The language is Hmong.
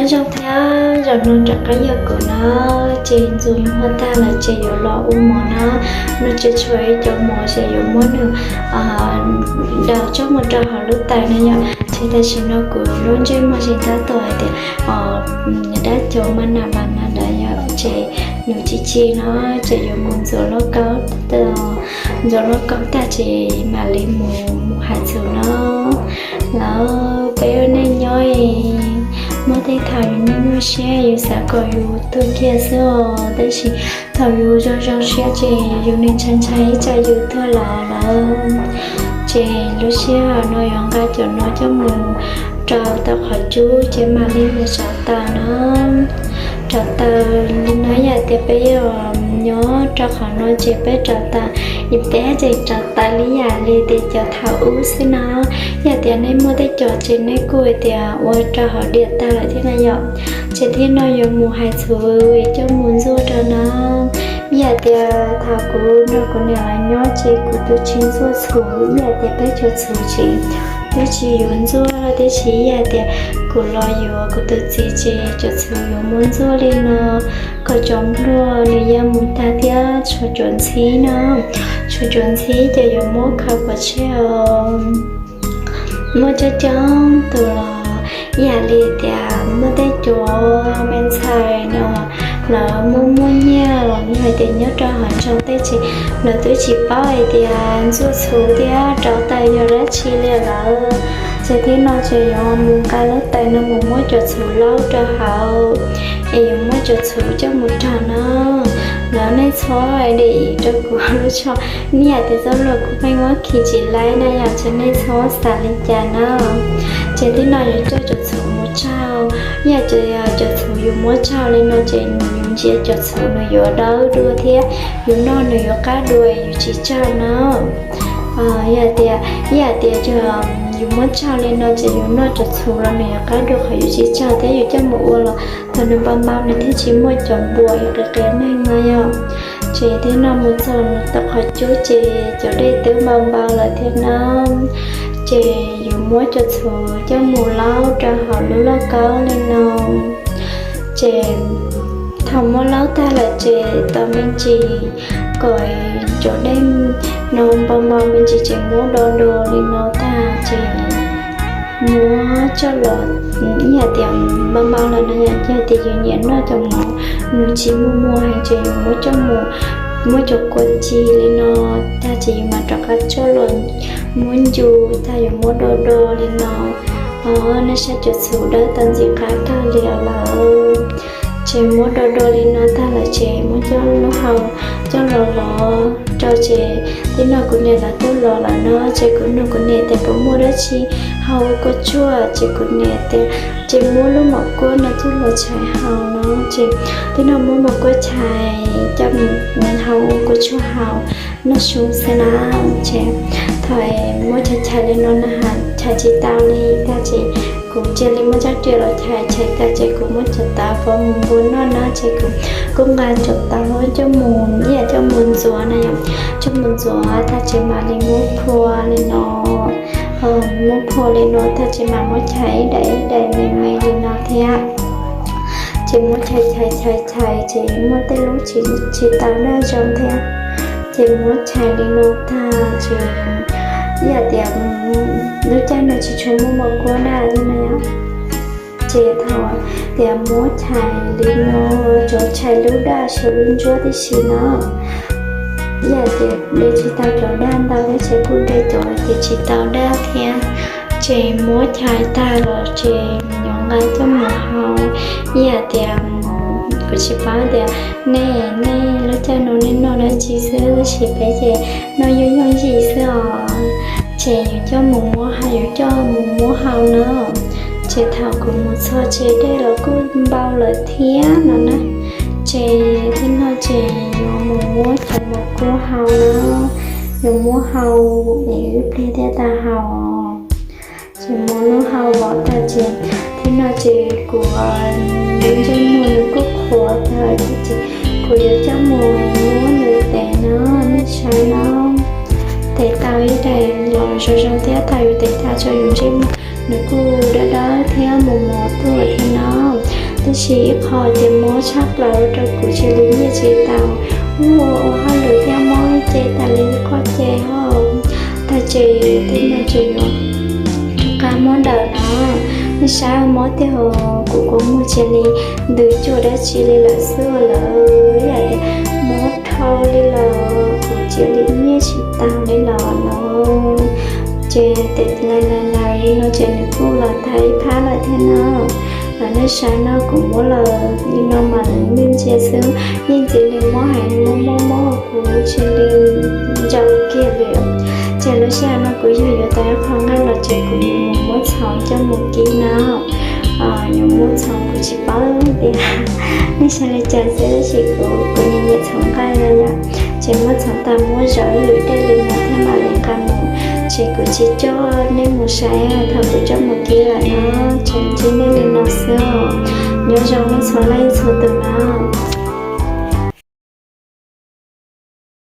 Nyob zoo thiab, zaum no rov qab yog kuv no, ces ntxuav muag tag lawm ces yuav los ua mov no. No ces tshuav ib cov mov ces yuav muab nws daws coj mus rau hauv lub tais no yom. Ces tam sim no kuv lub ntsej muag tsis tab tom hais tias dab cov mas nas vas na ntawd yom, ces nws ci ci no, ces yuav mus ntxuav lauj kaub, ntxuav lauj kaub tag ces mam li mus mus hais txhuv no. Lawv peb ua neej nyob muaj tej thaum yus nyuaj nyuaj siab yus xav kom yus tuag kiag xwb os, tab sis thaum yus zoo zoo siab ces yus ntshai ntshai ib tsam yus tuag lawm lawm. Ces lub sij hawm no yuav nqa cov no coj mus rau tau qhov cub ces mam li mus rauv taws no. Rauv taws li no yam tias peb yuav nyob rau qhov no ces peb rauv taws, peb tseem rauv taws li yam li tias cov thaum ub xwb no. Yam tias nej muaj tej cov ces nej kuj hais tias ua rau hauv diam tag lawm thiab na yom. Ces thiab no yuav mus hais txhuv coj mus ntxuaj rau no. Yam tias thaum kuv nrog kuv niam lawv nyob ces kuv twb tsis ntxuaj txhuv, yam tias peb cov txhuv ces twb tsis yuav ntxuaj, tiam sis yam tias kuv los yuav kuv tus txiv ces cov txhuv yuav muab ntxuaj li no kom cov npluag nws ya mus tag thiab tshuav cov ntxhib no, tshuav cov ntxhib ces yuav muab khaws pov tseg os. Muaj coob coob tus los yam li tias muaj tej cov me ntxhais no lawv muaj muaj nyiaj los yog hais tias nyob rau hauv nroog tej ces lawv twb tsis paub hais tias ntxuaj txhuv thiab rauv taws yog dab tsi li lawm. Ces thiab no ces yuav mus nqa lub tais no mus muab cov txhuv laub rau hauv es yuav muab cov txhuv coj mus rau no. Lawv nej txhob de rau kuv lub tsho, nej yam tias txoj hlua kuv pheej muab khi tsis laib na yom, ces nej txhob xav li cas na. Ces thiab no yuav coj cov txhuv mus tsaug, yam tias cov txhuv yus muab tsaug li no ces nws yus ntsia cov txhuv nws yuav dawb dua thiab yus noj nws yuav qab dua yus tsis tsaug na. Yam tias, yam tias yus muab tsaug li no ces yus noj cov txhuv los nws yuav qab dua qhov yus tsis tsaug thiab yus coj mus ua los thaum nws npau npau nws thiaj tsis muaj cov npuas qias qias neeg no yom. Ces thiab no mus txog tau qhov cub ces cov dej twb npau npau lawm thiab no. Ces yus muab cov txhuv coj mus laub rau hauv lub lauj kaub li no. Ces thaum muab laub tag lawm ces tos me ntsis kom cov dej no npau npau me ntsis ces muab do do li no tag ces muab coj los, ib yam tias npau npau lawm no yom, yog tias yus nyiam noj cov mov nws tsis muag muag heev ces yus muab coj mus, muab cov kua ci li no tag ces yus mam rov qab coj los muab ncu tag, yus muab do do li no. Nej saib cov txhuv dawb tau ntxim qab kawg li lawm. Ces muab do do li no tag lawm ces muab coj lub hau coj los lov rau ces tib no kuv niam lawv tuaj lov lawm no ces kuv nug kuv niam tias puas muaj dab tsi hau ua kua tshuaj ces kuv niam tias ces muab lub mom kuab no coj los chais hau no ces tib no muab mom kuab chais coj mus hau ua kua tshuaj hau noj su xwb na. Ces thaum muab chais chais li no na has chais tsis tau li tag ces kuv cia li muab rab riam los chais chais tag ces kuv muab cov taub pov mus npua noj na ces kuv kuj nqa cov taub coj mus, ib yam coj mus ntxuav na yom, coj mus ntxuav tag ces mam li muab phua li no, muab phua li no tag ces mam muab chais ib daim ib daim me me li no thiab. Ces muab chais chais chais chais ces muaj tej lub tsis tsis tau daj zoo thiab. Ces muab chais li no tag ces ib yam tias lub caij no tsis tshua muaj mom kuab daj li no. Ces thaum tias muab chais li no, cov chais lub daj sawv lub ntsuab tib si no, ib yam tias de tsis tau cov daj ntau thiab ces kuj de cov tias tsis tau daj thiab. Ces muab chais tag los ces yuav nqa coj mus hau, ib yam tias kuv tsis paub tias nej nej lub caij no nej noj dab tsi xwb tab sis peb ces noj yooj yooj yim xwb os. Ces yuav coj mus muab hau, yuav coj mus muab hau na. Ces thaum kuv mus txog ces dej los kuj npau lawm thiab no na. Ces tib no ces yuav mus muab cov mom kuab hau na, yuav muab hau es ib pliag thiaj tau hau. Ces muab lub hau los tag ces tib no ces kuv lub ntsej muag nws kuj qhuav tag ces kuv yuav coj mus muab nws tev no, nej saib no. Tev tau ib daim los zoo zoo thiab thaum yus tev tag rau yus ntsej muag nws kuj dawb dawb thiab mos mos tuaj thiab no. Tab sis ib qho ces mob tshaj plaws rau kuv cia li nyiaj tsis tau, ua ua hauj lwm thiab mob ces tas li qhov ces ho tag ces tej no ces yuav rov qab mob dawm no. Nej saib mob tej ho kuv kua muag cia li ntws cuag dab tsi li lawm xwb lawm, yam tias mob dhau li los kuv cia li nyiaj tsis tau li los no. Ces tes lais lais lais li no ces nws kuj los tag ib phab lawm thiab no. Los nej saib no kuv muab los li no mas nws ntws ntsia xwb, yeej txiv li mob heev, mob mob mob kuv cia li ntsaum kiag li. Ces lub sij hawm no kuv yog yuav tau ib qho nqaij los ces kuv yuav mus muab txhoov coj mus kib no. Yuav muab txhoov kuv tsis paub tias nej xav li cas xwb, tab sis kuv, kuv nyiam nyiam txhoov nqaij no na. Ces muab txhoov tas muab zov lwm dej li no thiab mam li nqa mus. Ces kuv tsis coj nej mus saib thaum kuv coj mus kib lawm no, ces ntsib nej li no xwb os. Nyob zoo nej txhua leej txhua tus na.